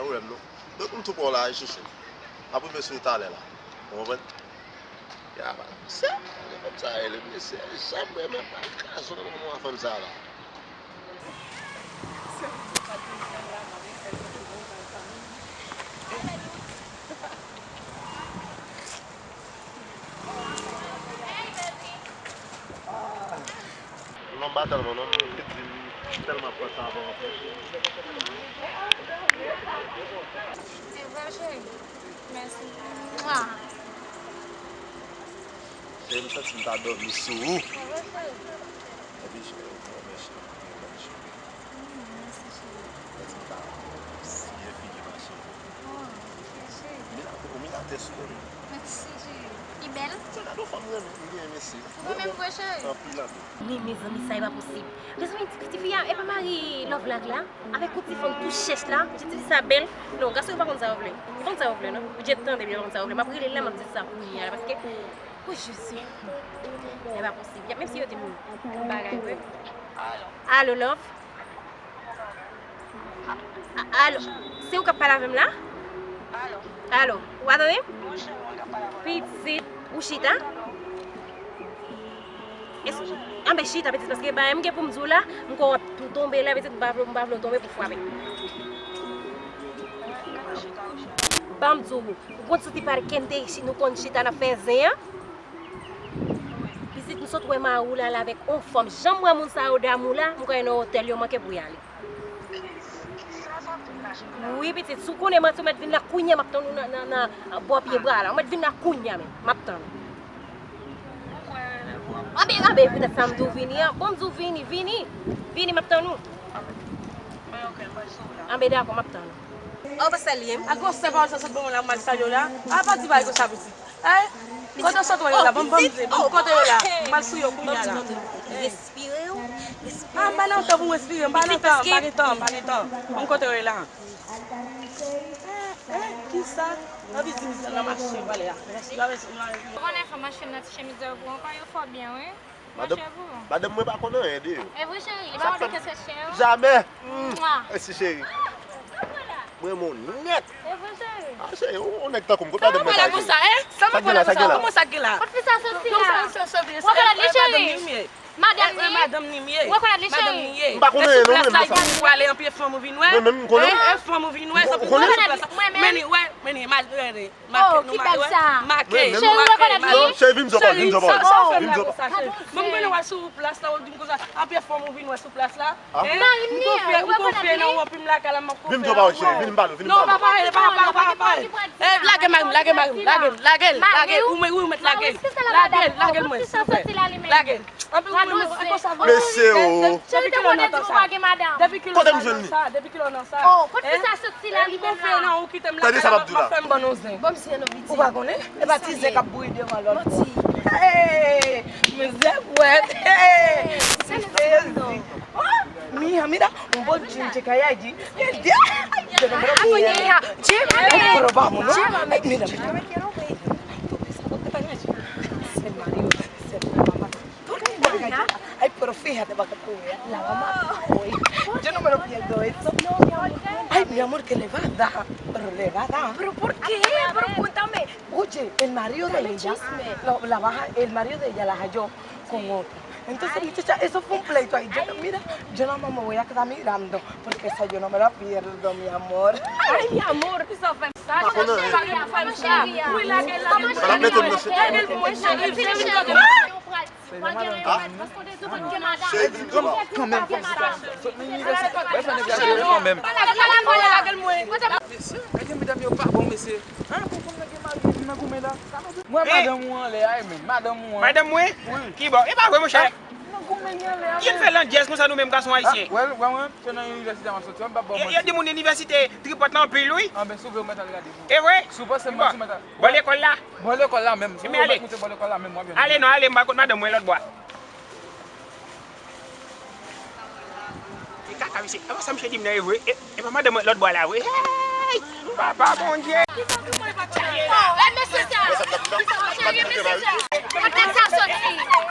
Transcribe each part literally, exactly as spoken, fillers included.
pwoblèm non. Donk m tou pran w la al chèche. M ap rive sou ou talè la. Ou konprann? Ya, se, se kòm sa rele, mesye. Janm renmen pral kraze nan manman fanm sa la. Non, m pa tèlman non, m te di m tèlman pran sa avan anpil. Se vre, cheri. Mèsi. Mwa. Cheri, m santi m ta dòmi sou ou. Se vre, cheri. Epi cheri, mwen cheri, mwen cheri. Mm, mèsi, cheri. Mèsi, m ta siye figi machin. Oh, cheri. Ou milatè, ou milatè sou mwen. Mèsi, cheri. Li bèl? Cheri, gade yon fanm m renmen, m genyen, mesye. Ou renmen m vre, cheri? Anpil, anpil. Men, mezanmi, sa e pa posib. Mezanmi, ti, ti fi a, e pa mari Love Love la? Avèk yon ti fanm tou chèch la, ti, ti fi sa bèl. Non, gason yo pa konn sa yo vle. Yo pa konn sa yo vle, non. Ou dwe tande byen, yo pa konn sa yo vle. M ap rele l la, m ap di sa kounye a la, paske, o Jezi. E pa posib. Y ap menm si yo di m bagay vre. Alo, love. A-, alo, se ou k ap pale avè m la? Alo, ou pa tande m? Pitit, ou chita? Es-, anben chita, pitit, paske bagay m gen pou m di w la, m kwè w ap tou tonbe la, pitit, m pa vle, m pa vle w tonbe pou frape. Ban m di w, ou konn soti pale kente, nou konn chita, n ap fè zen an? Pitit, m sot wè mari w la, l avèk on fanm. Jan m wè moun sa yo damou la, m kwè nan otèl yo manke pou y ale. Wi, pitit, si w konnen manti, ou mèt vin la kounye a, m ap tann ou nan, nan, nan bò pye bra la. Ou mèt vin la kounye a menm, m ap tann ou. Anben, anben, poutèt sa m di w vini an. Bon, m di w vini, vini. Vini, m ap tann ou. Anben, dakò, m ap tann ou. O, pa salye m. A gwosè pawòl sa sot bò mwen la, m al salye w la. A pa di bagay konsa, pitit. Ay, kote w sot wè yo la? Ban m, ban m di, ban m kote yo la. M al sou yo kounye a la. Respire, respire. A, m pa nan tan pou m respire, m pa nan tan, m pa gen tan, m pa gen tan. Ban m kote yo la. Eh, eh, kisa? Anvi di misye nan mache, pale a. Ou konnen fè mache nan ti chemiz yo pou ankò, yo fò byen, wi. Madanm, madanm mwen pa konn anyen de yo. E vre, cheri, li pa konn kèske cheri. Jamè. Mwa. Mèsi, cheri. Mwen renmen w nèt. E vre, cheri. A, cheri, ou, ou nèg tankou m. Kote madanm mwen sa ye? Sa m ap pale konsa, kòman sa k gen la? Kot fi sa soti la? Ou rekonèt li, cheri? Madanm ni m ye. Madanm ni m ye. Ou rekonèt li, cheri? M pa konnen non, mwen menm sa. Ou ale anpye fanm ou vin wè. Mwen menm m konnen. E fanm ou vin wè, sa pou mwen sou plas la. Men li wè, men li mal. Oh, ki bag sa? Make, nou make, make. Non, cheri, vin m di w pawòl, vin m di w pawòl. Sa, sa w fè m la konsa, cheri. Mwen, mwen wè sou plas la, ou di m konsa, anpil fanm ou vin wè sou plas la. Hein? M konfye, m konfye nan ou, anpil m lakay la, m ap konfye nan ou. Vin m di w pawòl, cheri, vin m pale, vin m pale. Non, pa pale, pa, pa, pa, pa. Eh, lage mari m, lage mari m, lage l, lage l, lage l. Ou mèt, ou mèt lage l. Lage l, lage l mwen, silvouplè. Lage l. Anpil ou mèt, mwen konsa vre. Mesye o. Depi kilè w nan sa? Depi kilè w nan sa? Depi kilè w nan sa? Oh, kot fi sa soti la li menm la? Tande sa m ap di w la. Ou pa konnen? E pa ti zen k ap bouyi devan lòt. Hey! Mizè pwèt. Hey! Sezi. Oh, mi amiga, un buen chin che kayai. Yo no me lo pierdo. Pero vámonos. Ay, mira, mira. Ay, pero fíjate, va a comer la mamá hoy. Yo no me lo pierdo eso. Ay, mi amor, que le va a dar, pero le va a dar. Pero ¿por qué? Pero cuéntame. Oye, el marido de ella, la, la baja, el marido de ella la halló con otro. Entonces, muchacha, eso fue un pleito ahí. Yo, mira, yo nada más me voy a quedar mirando, porque esa yo no me la pierdo, mi amor. Ay, mi amor, que eso fue. Wi, lage, lage. Lage l mwen, cheri. Cheri, vin m kote. Kanmenm, kanmenm, kanmenm. Mesye, mesye, medam yo pa bon, mesye. Hein, pou konn nèg gen mari, vin nan goumen la. Mwen madanm ou anlè a, e menm, madanm ou an. Madanm mwen? Wi. Ki bò? E pa vre, monchè. Nan goumen li anlè a. Ki'n fè landjèz konsa nou menm gason ayisyen? Wè, wè, mwen, se nan inivèsite m ap soti, m p ap ba w manti. Yo di moun inivèsite tripòt lan anpil, wi. Anben, si w vle, ou mèt al gade pou ou. E vre? Si w panse m manti, ou mèt al. Bò lekòl la? Bò lekòl la menm. Si w vle, ou mèt moute bò lekòl la menm, w ap jwenn. Ale non, ale, m pral kot madanm mwen lòt bò a. E kaka, mesye. E pa sa misye di m nan, e vre. E, e pa madanm mwen lòt bò a la, vre. Hey! Papa Bondye! Oh, e mesye sa! Cheri, e mesye sa! Kote sa soti?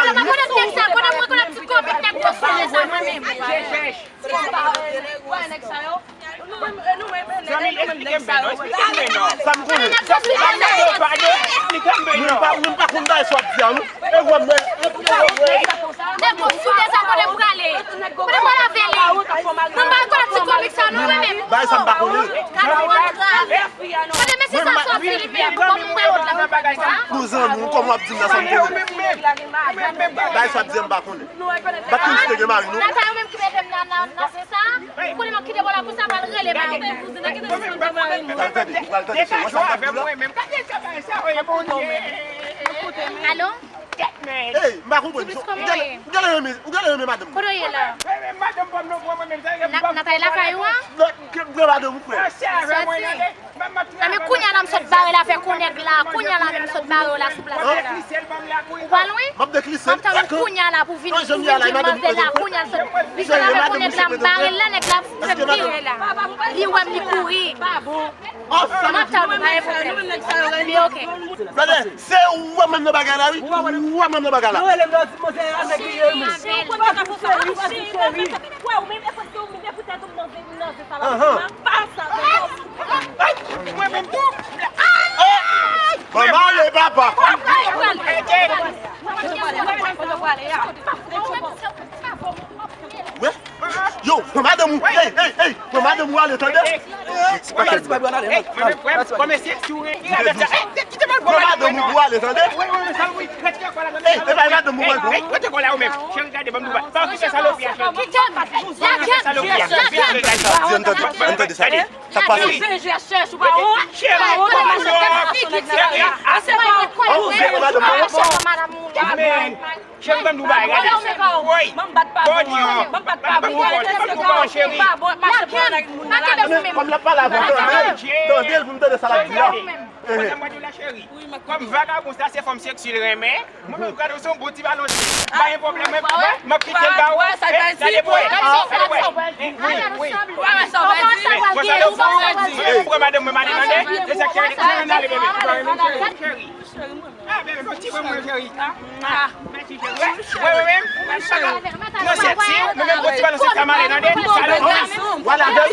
mari nou. Mwen rekonèt nèg sa, konnen mwen rekonèt ti kòpèt nèg gwo soulye sa mwen menm. Zanmi, eksplike m byen non, eksplike m byen non. Sa m konnen. Sa m konnen, eksplike m byen non. Mwen pa, mwen pa konn bagay sa w ap di a non. E wè mwen. Nèg gwo soulye sa kote m prale. Kote m prale avè li. Mwen pa rekonèt ti kòmik sa non mwen menm. Bagay sa m pa konnen. Kote mesye sa sòti li menm. Kòm mwen wont la mwen pa konn sa. Nou zanmi, kòman w ap di m nan sa m konnen. Bagay sa w ap di a m pa konnen. Bat Kristo gen mari nou. Nata yo menm ki mete m nan, nan, nan se sa. Konnen m ap kite bò la pou sa pral rele mari m. Pral tande, pral tande, se wè sa m ap di w la. Alo? Ey, m pa konprann. Ou genlè renmen, ou genlè renmen madanm mwen. Kote w ye la? Nat-, Natay lakay ou an? Non, m gen madanm ou frè. Sòti. Sa men kounye a la m sot bare l avèk yon nèg la. Kounye a la menm m sot bare w la sou plas la. Ou pral wi? M ap deklise. M ap tann ou kounye a la pou vin, pou vin di manzè la. Kounye a l sot. Li sot avèk yon nèg la, m bare l la, nèg la fè m vire la. Li wè m, li kouri. M ap tann ou, pa gen pwoblèm. Men oke. Brother, se ou wè m nan bagay la wi. Ou wè m nan bagay la. Mwen menm, e paske ou menm, e poutèt ou m nan zye, m nan zye sa la. Ahan. M ap pa sa. Ay, mwen menm tou. Manman ale papa. Wè. Yo, pran madanm ou. Ey, ey, ey, pran madanm ou ale tande. Ey, mwen menm, frè m, kòm mesye, si w renmen avèk sa, ey, kite m al pran madanm mwen non. Pran madanm ou ale tande. Ey, e pa madanm ou mwen bon. Ey, rete kò la ou menm. Cheri, gade, ban m di w bagay. Pa kite salopi a, cheri. Kite m. Lage m. Lage m. Di, ann tande, ann tande sa. Sa k pase? Cheri, cheri, cheri, ou pa wont. Cheri, ou pa wont. Cheri, a se pa wont. Ou se madanm mwen. Amen. Cheri, ban m di w bagay, gade. Woy. Ban m bat pa bon an. Ban m bat pa bon an. Ban m bat pa bon an, cheri. Kòm l ap pale avè w, tande l, tande l pou m tande sa l ap di a. Ehe. Kòm vagabon sa se fanm seksi l renmen, mwen menm gade w se yon bon ti balon. Pa gen pwoblèm, mwen, mwen, m ap kite l ba ou. Gade pou wè. Gade pou wè. Wi, wi. Mwen sa w di. Mwen pran madanm mwen, madanm mwen, e sa k cheri, cheri, n ale, bebe. Cheri. Ah, bebe, bon ti mwen, cheri. Ah, mèsi, cheri. Wè, wè, wè. Nan sèt, si, mwen menm, bon ti balon, se sa m ale, tande. Salopi. Wala, bebe.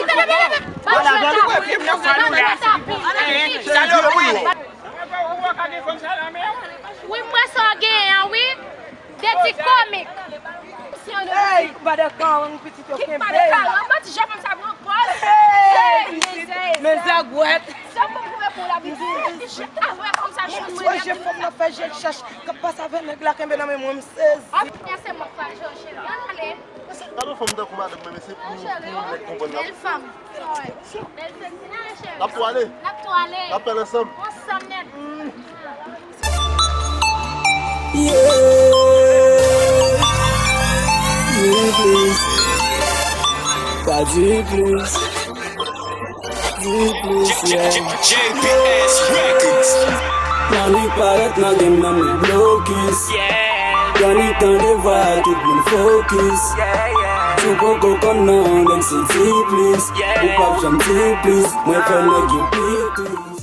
Wala, bebe. Wè, pi m nan fwa nou la. Salopi. Wi, m wè sa w genyen an, wi. De ti kòmik. Ey, pa de karan, pitit yo kenbe. Ki pa de karan, manti, jan fanm sa pran kòl. Ey, pitit, men zagwèt. Sa mwen pwouve pou w la, pitit. Avè fanm sa, mwen sonje fanm nan fè je l chèch, k ap pase avè nèg la, kenbe nan men mwen, m sezi. Ap, se mwen k pral jwe, cheri. Ann ale. Gade yon fanm tankou madanm mwen, men se pou, pou nèg konprann la. Bèl fanm. Bèl seksi, n ale, cheri. N ap tou ale. N ap tou ale. N ap fè l ansanm. Ansanm nèt. Yeah. Di plis. Pa di plis. Di plis, yeah. J P S Records. Nan li parèt nan game nan, men blokis. Nan li tande vwa a, tout moun fokis. Si w poko konn non, nèg se Di plis. Ou p ap janm di plis. Mwen fè nèg yo pi tris.